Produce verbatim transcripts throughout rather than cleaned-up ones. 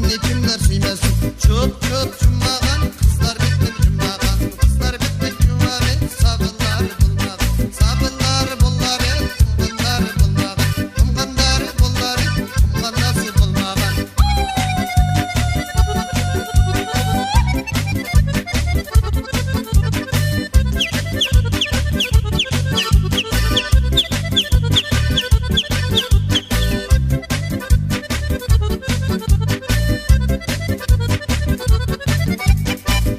سېنى كىملەر سۆيمەسسۇن؟ چوپ، چوپ، جۇمماغان، قىزلار بېتىدىن جۇمماغان، قىزلار بېتىدىن جۇمماغان، سابىنلار بولماغان، سابىنلار بولارى، قۇمغانلار بولماغان، قۇمغانلار بولارى، قۇمغانلار سۇ بولماغان.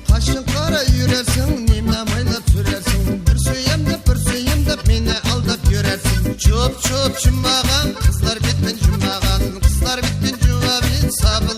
قاشىڭ قارا يۈرەرسىڭ، نېمە مايلاپ سۈرەرسىڭ؟ بىر سۆيەم دەپ، بىر سۆيەم دەپ مېنى ئالداپ يۈرەرسىڭ. چوپ، چوپ، چۇمماغان، قىزلار بېتىدىن جۇمماغان، قىزلار بېتىدىن جۇمماغان، سابىن